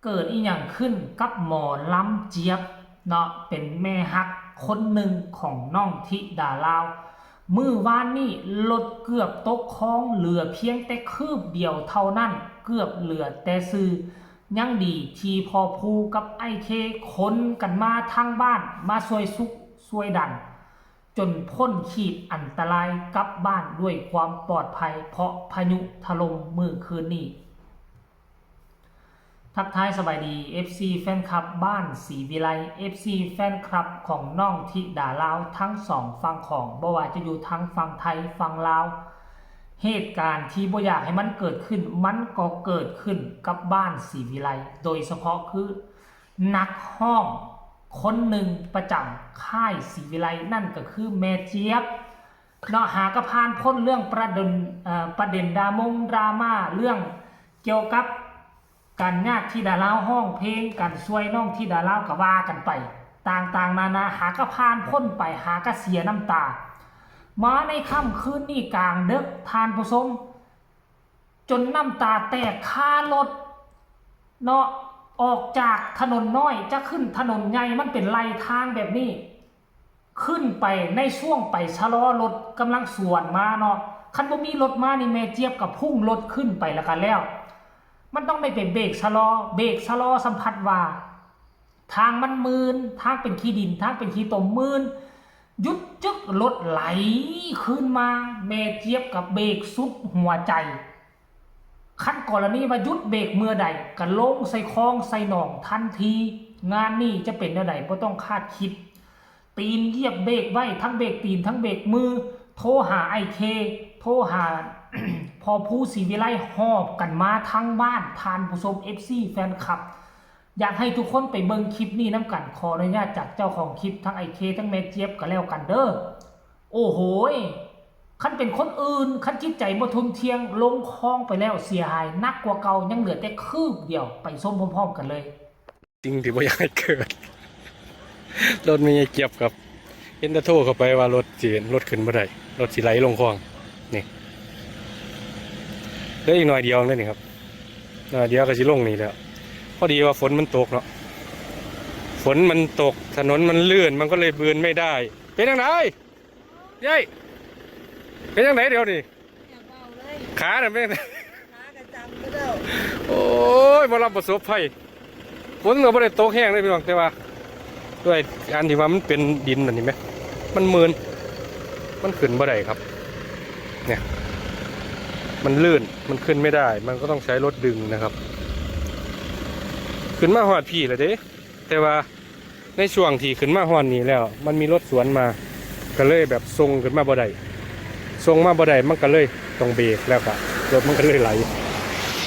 ເກີດອີ່ຫຍັງຂຶ້ນກັບໝໍລຳຈຽບເນາະ ເປັນແມ່ຮັກຄົນໜຶ່ງຂອງນ້ອງທິດາລາວ. ມື້ວານນີ້ລົດເກືອບຕົກຄອງ ເຫຼືອພຽງແຕ່ຄືບດຽວເທົ່ານັ້ນ ເກືອບເຫຼືອແຕ່ຊື່. ຍັງດີທີ່ພໍ່ພູກັບອ້າຍເຄຂົນກັນມາທາງບ້ານ ມາຊ່ວຍສຸກຊ່ວຍດັນ ຈົນພົ້ນຂີດອັນຕະລາຍກັບບ້ານດ້ວຍຄວາມປອດໄພ ເພາະພາຍຸຖະຫຼົ່ມມື້ຄືນນີ້. ທັກທາຍສະບາຍດີ ເອັຟຊີ ແຟນຄລັບບ້ານສີວິໄລ ເອັຟຊີ ແຟນຄລັບຂອງນ້ອງທິດາລາວທັງສອງຝັ່ງຂອງ ບໍ່ວ່າຈະຢູ່ທາງຝັ່ງໄທຝັ່ງລາວ. ເຫດການທີ່ບໍ່ຢາກໃຫ້ມັນເກີດຂຶ້ນ ມັນກໍເກີດຂຶ້ນກັບບ້ານສີວິໄລ ໂດຍສະເພາະຄື ນັກຮ້ອງຄົນໜຶ່ງປະຈຳຄ້າຍສີວິໄລ ນັ້ນກໍຄືແມ່ຈຽບເນາະ. ຫາກໍຜ່ານພົ້ນເລື່ອງປະເດັນ ເອີ ປະເດັນດາມົງດຣາມາ ເລື່ອງກ່ຽວກັບການຍາກທິດາລາວຮ້ອງເພງ ການຊ່ວຍນ້ອງທິດາລາວກໍວ່າກັນໄປ ຕ່າງໆນານາ ຫາກໍຜ່ານພົ້ນໄປ ຫາກໍເສຍນ້ຳຕາ. ມາໃນຄ່ຳຄືນນີ້ກາງເດິກ ທ່ານຜູ້ຊົມ ຈົນນ້ຳຕາແຕກຄາລົດເນາະ ອອກຈາກຖະໜົນນ້ອຍຈະຂຶ້ນຖະໜົນໃຫຍ່ ມັນເປັນໄລ່ທາງແບບນີ້ ຂຶ້ນໄປໃນຊ່ວງໄປຊະລໍລົດກຳລັງສວນມາເນາະ. ຄັນບໍ່ມີລົດມານີ້ ແມ່ຈຽບກໍພຸ່ງລົດຂຶ້ນໄປແລ້ວກໍແລ້ວ. ມັນຕ້ອງໄດ້ໄປເບກຊະລໍ ເບກຊະລໍສຳຜັດວ່າ ທາງມັນມື່ນ ທາງເປັນຂີ້ດິນ ທາງເປັນຂີ້ຕົມມື່ນ ຢຸດຈຶກ ລົດໄຫຼຄືນມາ. ແມ່ຈຽບກໍເບກສຸດຫົວໃຈ ຄັນກໍລະນີວ່າຢຸດເບກເມື່ອໃດ ກໍລົງໃສ່ຄອງໃສ່ໜອງທັນທີ. ງານນີ້ຈະເປັນແນວໃດ ບໍ່ຕ້ອງຄາດຄິດ. ຕີນຢຽບເບກໄວ້ ທັງເບກຕີນ ທັງເບກມື. ໂທຫາອ້າຍເຄ ໂທຫາ ພໍ່ພູສີວິໄລ ຫອບກັນມາທັງບ້ານ ທ່ານຜູ້ຊົມ ເອັຟຊີ ແຟນຄລັບ. ຢາກໃຫ້ທຸກຄົນໄປເບິ່ງຄລິບນີ້ນຳກັນ. ຂໍອະນຸຍາດຈາກເຈົ້າຂອງຄລິບ ທັງອ້າຍເຄ ທັງແມ່ຈຽບກໍແລ້ວກັນເດີ້. ໂອ້ໂຫຍ ຄັນເປັນຄົນອື່ນ ຄັນຈິດໃຈບໍ່ທຸ່ນທ່ຽງ ລົງຄອງໄປແລ້ວເສຍຫາຍໜັກກວ່າເກົ່າ ຍັງເຫຼືອແຕ່ຄືບດຽວ. ໄປຊົມພ້ອມໆກັນເລີຍ. ສິ່ງທີ່ບໍ່ຢາກໃຫ້ເກີດ ລົດແມ່ຍາຍຈຽບຄັບ ເຫັນແຕ່ໂທເຂົ້າໄປວ່າລົດຊິ ລົດຂຶ້ນບໍ່ໄດ້ ລົດຊິໄຫຼລົງຄອງ. ນີ້ ເຫຼືອອີກໜ້ອຍດຽວເລີຍນີ້ຄັບ ໜ້ອຍດຽວກໍຊິລົງນີ້ແລ້ວ. ພໍດີວ່າຝົນມັນຕົກເນາະ ຝົນມັນຕົກ ຖະໜົນມັນລື່ນ ມັນກໍເລີຍບືນໄມ່ໄດ້. ເປັນຈັ່ງໃດ ເຢ້ຍ ເປັນຈັ່ງໃດດຽວນີ້? ຂານະ ເປັນຈັ່ງໃດ? ຂາກະຈຳຄືເກົ່າ. ໂອ້ຍ ໝໍລຳປະສົບໄພ. ຝົນກໍບໍ່ໄດ້ຕົກແຮງເດ້ພີ່ນ້ອງ ແຕ່ວ່າດ້ວຍການທີ່ວ່າມັນເປັນດິນອັນນີ້ແມ ມັນມື່ນ ມັນຂຶ້ນບໍ່ໄດ້ຄັບ. ເນຍ ມັນລື່ນ ມັນຂຶ້ນໄມ່ໄດ້ ມັນກໍຕ້ອງໃຊ້ລົດດຶງນະຄັບ. ຂຶ້ນມາຮອດພີ້ແລ້ວເດ້ ແຕ່ວ່າ ໃນຊ່ວງທີ່ຂຶ້ນມາຮອດນີ້ແລ້ວ ມັນມີລົດສວນມາ ກໍເລີຍແບບສົ່ງຂຶ້ນມາບໍ່ໄດ້ ສົ່ງມາບໍ່ໄດ້ ມັນກໍເລີຍຕ້ອງເບກ ແລ້ວກໍລົດມັນກໍເລີຍໄຫຼ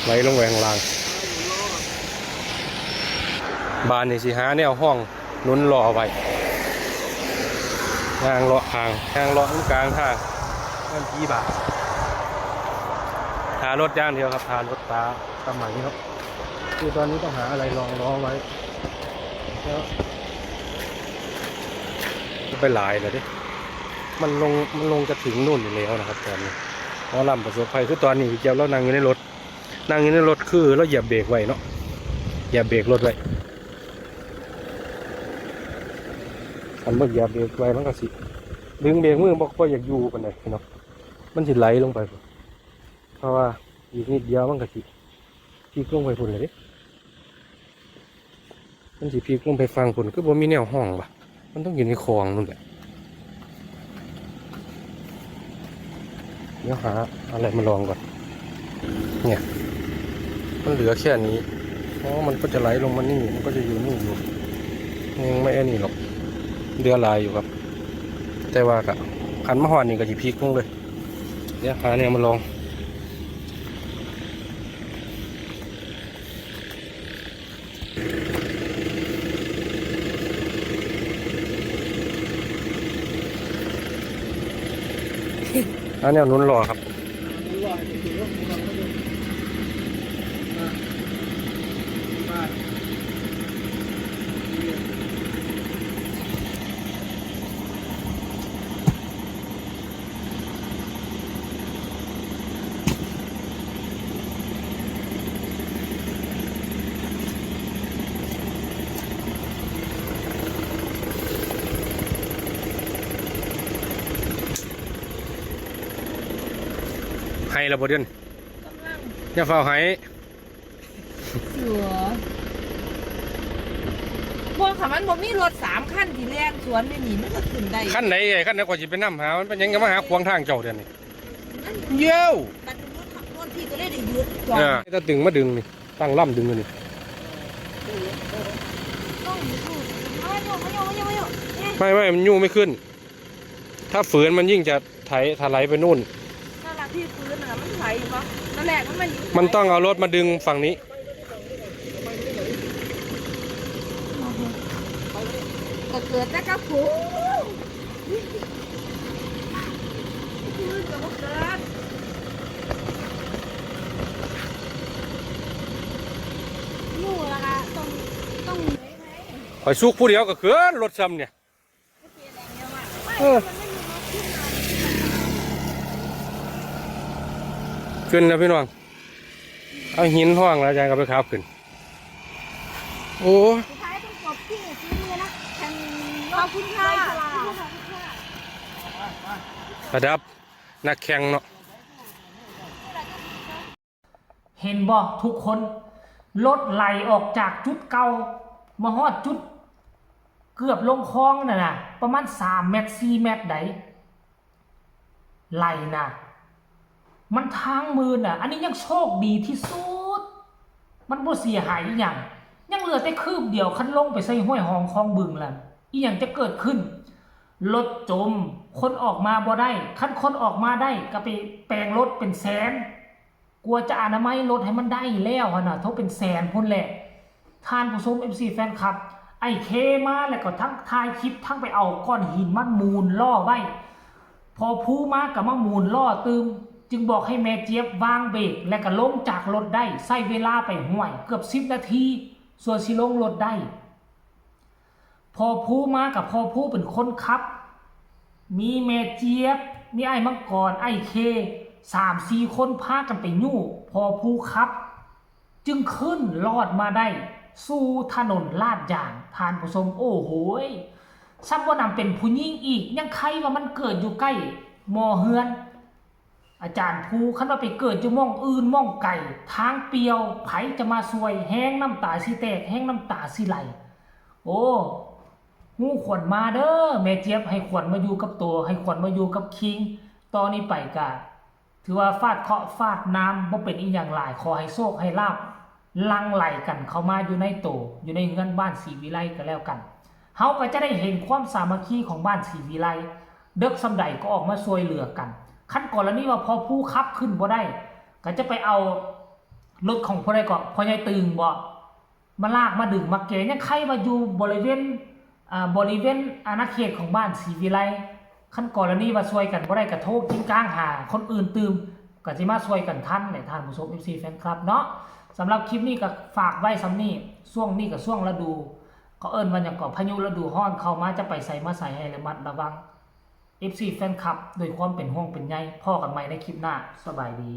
ໄຫຼລົງໄປຂ້າງລ່າງ. ບາດນີ້ຊິຫາແນວຮອງໜູນລໍ້ໄວ້ ຍ່າງເລາະຂ້າງ ຍ່າງເລາະຢູ່ກາງທາງ ມັນຜີບາດ ຖ້າລົດຢ່າງດຽວຄັບ ຖ້າລົດຕາ ຕາໄໝເນາະ ຄືຕອນນີ້ຕ້ອງຫາອະໄລລອງລໍ້ໄວ້ ແລ້ວໄປຫຼາຍແລ້ວເດ້ ມັນລົງ ມັນລົງຈະເຖິງໂນ່ນຢູ່ແລ້ວນະຄັບຕອນນີ້. ໝໍລຳປະສົບໄພ ຄືຕອນນີ້ພີ່ແກ້ວລາວນັ່ງຢູ່ໃນລົດ ນັ່ງຢູ່ໃນລົດ ຄືລາວຢຽບເບກໄວ້ເນາະ ຢຽບເບກລົດໄວ້. ຄັນບໍ່ຢຽບເບກໄວ້ ມັນກໍຊິດຶງເບກມື ບໍ່ ບໍ່ຢາກຢູ່ປານໃດເນາະ ມັນຊິໄຫຼລົງໄປ ເພາະວ່າອີກນິດດຽວມັນກໍຊິ ພິກລົງໄປພຸ້ນແລ້ວເດ້ ມັນຊິພິກລົງໄປຝັ່ງພຸ້ນ ຄືບໍ່ມີແນວຮອງວະ? ມັນຕ້ອງຢູ່ໃນຄອງພຸ້ນແຫຼະ. ດຽວຫາອະໄລມາລອງກ່ອນ. ເນຍ ມັນເຫຼືອແຄ່ນີ້ ອໍ ມັນກໍຈະໄຫຼລົງມານີ້ ມັນກໍຈະຢູ່ນີ້ຢູ່ ຍັງບໍ່ອັນນີ້ດອກ ເຫຼືອຫຼາຍຢູ່ຄັບ ແຕ່ວ່າກະ ຄັນມາຮອດນີ້ກໍຊິພິກລົງເລີຍ. ດຽວຫາແນວມາລອງ. ຫາແນວໜູນລໍ້ຄັບ. ເ ໄຫ້ລະບໍ່ເດີນ? ກຳລັງ ຢ່າຟ້າວໄຫ້. ເສືອ ບໍ່ ຄັນມັນບໍ່ມີລົດສາມຄັນທີ່ແລ່ນສວນຢູ່ນີ້ ມັນກໍຂຶ້ນໄດ້. ຄັນໃດ ຄັນໃດຂ້ອຍຊິໄປນຳຫາ ມັນເປັນຫຍັງກໍມາຫາຂວາງທາງເຈົ້າເດນີ້? ມັນ ເຍົ້ວ ບັດລົດ ລົດທີ່ກໍເລີຍໄດ້ຢຸດກ່ອນ. ເອີ ແຕ່ດຶງມາດຶງນີ້ ຕັ້ງລຳດຶງຢູ່ນີ້. ไม่ ไม่ มันยู้ไม่ขึ้น ถ้าฝืนมันยิ่งจะไถ ถลายไปนู่น. นั่นแหละพี่ พื้นน่ะมันไหลอยู่ปะ ตอนแรกมันมาอยู่ มันต้องเอารถมาดึงฝั่งนี้. ก็เกิดแต่กับกู พื้นก็บ่เกิด อยู่แล้วก็ต้อง ต้อง ข้อยสุกผู้เดียวก็เกิน รถซ่ำเนี่ย เออ ขึ้นแล้วพี่น้อง เอาหินห้องแล้วอาจารย์ก็ไปขับขึ้น โอ้ สุดท้ายต้องจบที่ฝีมือนักแข่ง ขอบคุณค่ะ ระดับนักแข่งเนาะ. เห็นบ่ทุกคน รถไหลออกจากจุดเก่า มาฮอดจุดเกือบลงคลองนั่นน่ะ ประมาณสามเมตร สี่เมตรใด ไหลน่ะ มันทางมืนน่ะ อันนี้ยังโชคดีที่สุด มันบ่เสียหายอีหยัง ยังเหลือแต่คืบเดียว คันลงไปใส่ห้วยหองคลองบึงล่ะ อีหยังจะเกิดขึ้น รถจม คนออกมาบ่ได้ คันคนออกมาได้ ก็ไปแปลงรถเป็นแสน กว่าจะอนามัยรถให้มันได้แล้วหั่นน่ะ โถ เป็นแสนพุ้นแหละ ท่านผู้ชม เอฟซี แฟนคลับ ไอ้เคมาแล้วก็ทั้งถ่ายคลิป ทั้งไปเอาก้อนหินมาหมุนล้อไว้ พอภูมาก็มาหมุนล้อตื่ม จึงบอกให้แม่เจี๊ยบวางเบรก และก็ลงจากรถได้ ใช้เวลาไป ห้วย เกือบสิบนาที ส่วนสิลงรถได้ พอภูมากับพอภูเป็นคนขับ มีแม่เจี๊ยบ มีอ้ายมังกร อ้ายเค สามสี่คนพากันไปยู้พอภูขับ จึงขึ้นลอดมาได้สู่ถนนลาดยาง ท่านผู้ชม โอ้โหย ซ้ำบ่นำเป็นผู้หญิงอีก ยังไคว่ามันเกิดอยู่ใกล้หม้อเฮือน อาจารย์ภู คันว่าไปเกิดอยู่หม่องอื่นหม่องไกล ทางเปลี่ยว ไผจะมาช่วย แฮงน้ำตาสิแตก แฮงน้ำตาสิไหล โอ้ ฮู้ขวัญมาเด้อ แม่เจี๊ยบ ให้ขวัญมาอยู่กับโต ให้ขวัญมาอยู่กับคิง ต่อนี้ไปกะ ถือว่าฟาดเคราะห์ฟาดน้ำ บ่เป็นอีหยังหลาย ขอให้โชคให้ลาภหลั่งไหลกันเข้ามาอยู่ในโต อยู่ในเฮือนบ้านศรีวิไลก็แล้วกัน เฮาก็จะได้เห็นความสามัคคีของบ้านศรีวิไล เดิกส่ำใดก็ออกมาช่วยเหลือกัน คันกรณีว่าพอภูขับขึ้นบ่ได้ ก็จะไปเอารถของผู้ใดก็ พ่อใหญ่ตึงบ่ มาลากมาดึงมาแก ยังไคว่าอยู่บริเวณ อ่า บริเวณอาณาเขตของบ้านศรีวิไล คันกรณีว่าช่วยกันบ่ได้ก็โทรกินกลางหาคนอื่นตื่ม ก็สิมาช่วยกันทันแหละ ท่านผู้ชม เอฟซี แฟนคลับเนาะ สำหรับคลิปนี้ก็ฝากไว้ส่ำนี้ ช่วงนี้ก็ช่วงฤดู เขาเอิ้นว่าหยังก็ พายุฤดูร้อนเข้ามา จะไปไสมาไสให้ระมัดระวัง เอฟซี แฟนคลับ ด้วยความเป็นห่วงเป็นใย พ้อกันใหม่ในคลิปหน้า สบายดี.